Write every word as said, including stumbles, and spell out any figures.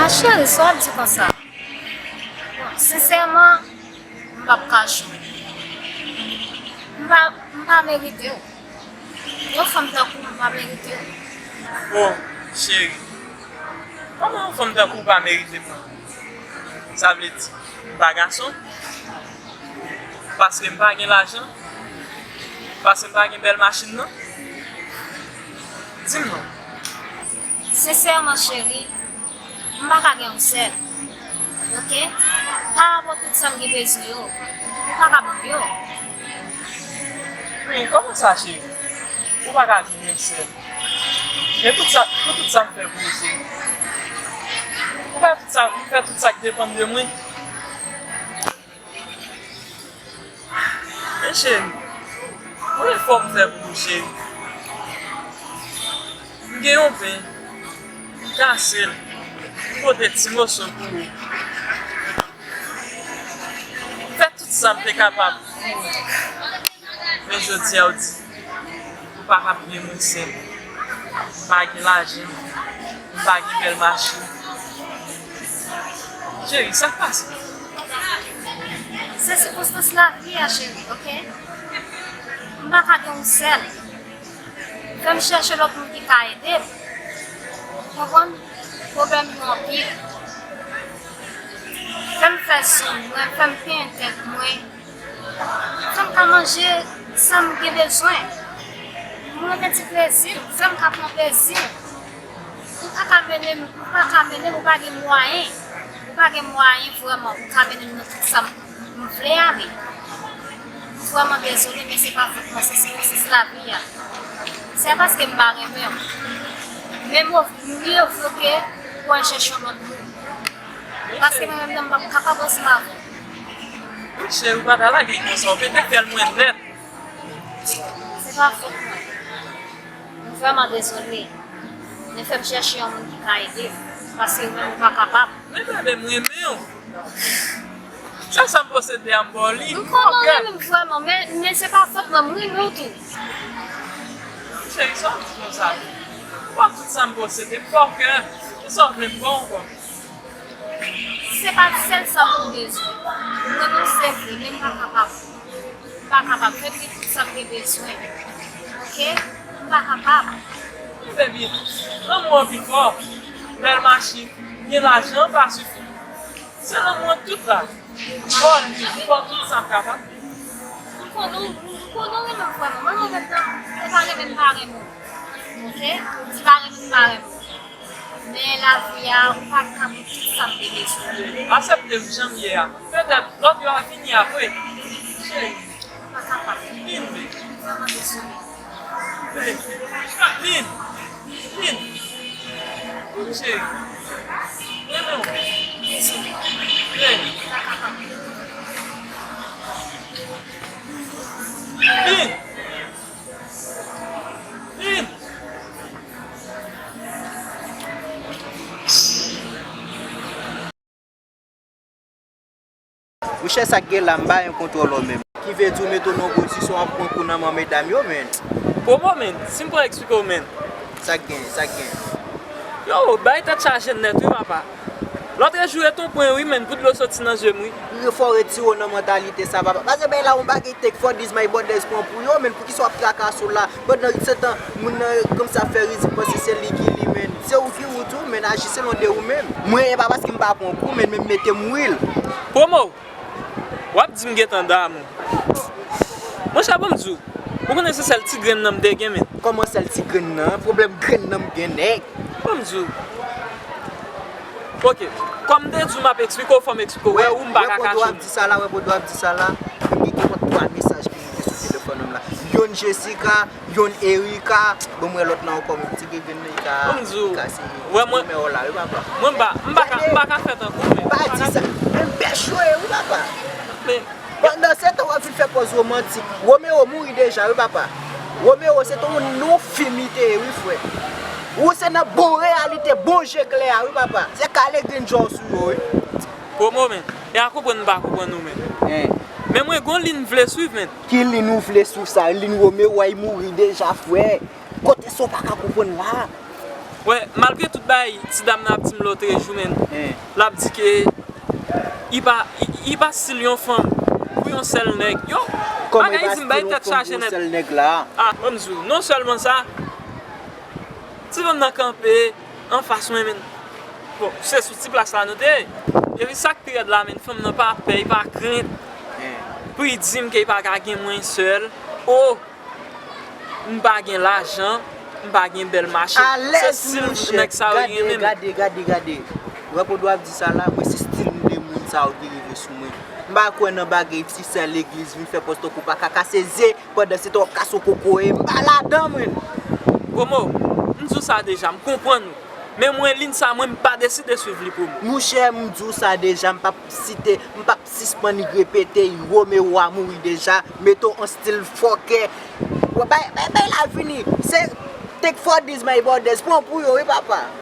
Cheri, sa w ap di konsa? Bon, sensèman, m p ap kache w. M pa, m pa merite w. Yon fanm tankou w, m pa merite w. Oh, cheri. Kòman yon fanm tankou w pa merite mwen? Sa vle di, m pa gason? Paske m pa gen lajan? Paske m pa gen bèl machin nan? Di m non. Sensèman, cheri, m pa ka gen yon sèl. Oke? Pa rapò tout sa m gen bezwen yo, ou pa ka ban m yo. Men, kòman sa, cheri? Ou pa ka gen yon sèl? Men tout sa, pou tout sa m fè pou ou, cheri. Ou fè tout sa, m fè tout sa k depann de mwen. Men cheri, yon efò m fè pou ou, cheri. M gen yon pen, m kase l, m pote ti moso pou ou. M fè tout sa m te kapab pou ou. Men jodi a, ou di, ou pa ka bliye mwen sèl. M pa gen lajan, m pa gen bèl machin. Cheri, sa k pase? Se sikonstans lavi a, cheri, oke? M pa ka gen yon sèl. Fè m chèche lòt moun ki ka ede m. Konprann? Pwoblèm yo anpil. Fè m fè zong mwen, fè m penyen tèt mwen. Fè m ka manje sa m gen bezwen. M renmen ti plezi m, fè m ka pran plezi m. Ou pa ka mennen m, ou pa ka mennen m, ou pa gen mwayen. Ou pa gen mwayen vrèman pou ka mennen m nan tout sa m, m vle ale. M vrèman dezole, men se pa fòt mwen, se sikonstans lavi a. Se pa paske m pa renmen w. Men m miye vo ke ou al chèche yon lòt moun. Paske mwen menm nan m p ap kapab ansanm avè w. Wi cheri, ou pa ta lage konsa, ou pete kè l mwen nèt. Se pa fòt mwen. M vrèman dezole. Men fè m chèche yon moun ki ka ede m. Paske mwen menm m pa kapab. Men bebe, m renmen w. Chak sa m posede a m ba w li. M konnen w renmen m vrèman, men, men se pa fòt mwen, m renmen w tou. Cheri, sa w di konsa? M ba w tout sa m posede, m ba w kè m. Kisa w vle m ba w ankò? Se pa sèl sa pou m bezwen. M renmen w se vre, men m pa kapab. M pa kapab. Fè m gen tout sa m gen bezwen. Oke? M pa kapab. Men baby, lanmou an pi fò. Bèl machin, gen lajan pa sifi. Se lanmou an tout la. M ba w li, m ba w tout sa m kapab. M konnen w, m konnen w renmen m vrèman. Mwen, mwen menm nan, se pa renmen m pa renmen w. Oke? Se pa renmen m pa renmen w. Men lavi a, ou pa ka pou tout sa m te bezwen. Aksepte m jan m ye a. Petèt, lòt yo a vini apre. Cheri. Ou pa kapab. Vin, vin. Vrèman dezole. Vin. Vin. Vin. Vin, cheri. Vin, non. Dezole. Vin. Ou pa kapab. Vin. Vin. Monchè, sa k gen la, m pa gen kontwòl ou menm. Ki vle di w mete w nan yon pozisyon w ap pran kou nan men medam yo, menn. Pwomo, menn, si m pran eksplike w, menn. Sa k gen, sa k gen. Yo, bay tèt chaje nèt, wi, papa. Lòtrejou, e ton pwen, wi, menn, pou dlo soti nan zye m, wi. Fò w retire w nan mantalite sa, papa. Paske bay la, yon bagay take for this, my brothers, pran pou yo, menn, poukisa w ap trakase w la? Pandan se tan, moun nan kòmsi ap fè rizik, panse se li ki li, menn. Se ou ki ou tou, menn, aji selon de ou menm. Mwen, e pa paske m pa pran kou, menn, men m mete m wi l. Pwomo, w ap di m gentan damou. Monchè, ban m di w, ou konnen se sèl ti grenn nan m te gen, menn. Kòman sèl ti grenn nan? Pwoblèm grenn nan m gen, nèg. Ban m di w. Oke, kòm m te di w, m ap eksplike w, fò m eksplike w. Wè, ou m pa ka kache w. Wè pandan w ap di sa la, wè pandan w ap di sa la, m gen twa mesaj ki monte sou telefòn m la. Youn Jessica, youn Erika, bon, m wè lòt la ankò, menm ti grenn nan, li ka, li ka se wè mwen, mè w la, wi, papa. Mwen m pa, m pa ka, m pa ka fè tankou w, men. Pa di sa. Menm pèch yo ye, wi, papa. Men, pandan se tan, w ap vin fè pòz womantik. Romeo mouri deja, wi, papa. Romeo, se te yon non fim li te ye, wi, frè. Ou se nan bon reyalite, bon je klè a, wi, papa. Se kale grenn djòl sou yo, wi. Pwomo, men. E a konprann m pa konprann ou, men. Hein. Men mwen, gon liy m vle swiv, men. Ki liy ou vle swiv sa? Liy Romeo a mouri deja, frè. Kote sa w pa ka konprann la? Wè, malgre tout bagay, ti dam nan ap di m lòtrejou, men l ap di ke li pa, li, li pa stil yon fanm pou yon sèl nèg. Yo, bagay di m bay tèt chaje nèt. Ah, ban m di w, non sèlman sa, ti fanm nan kanpe anfas mwen, men bon, se sou ti plas la nou te ye. Epi sa k pi rèd la, men fanm nan pa pè, li pa krent pou li di m ke li pa ka gen mwen sèl. Oh, m pa gen lajan, m pa gen bèl machin. Se stil nèg sa yo li renmen m. Gade, gade, gade. Wè, pou dwa ap di sa la, mwen se stil de moun sa yo ki rive sou mwen. M pa kwè nan bagay ti sè legliz vin fè pòz tankou pa ka kase zye, pandan se tan w ap kase w kokoye. M pa ladan mwen. Promo, m di w sa deja, m konprann ou. Men mwen, liy sa, mwen, m pa deside swiv li, Promo. Monchè, m di w sa deja, m p ap site, m p ap sispann repete, Romeo a mouri deja, mete w an stil fòkè. Bay, bay, bay la vini. Se take for this, my brothers. Pran pou yo, wi, papa.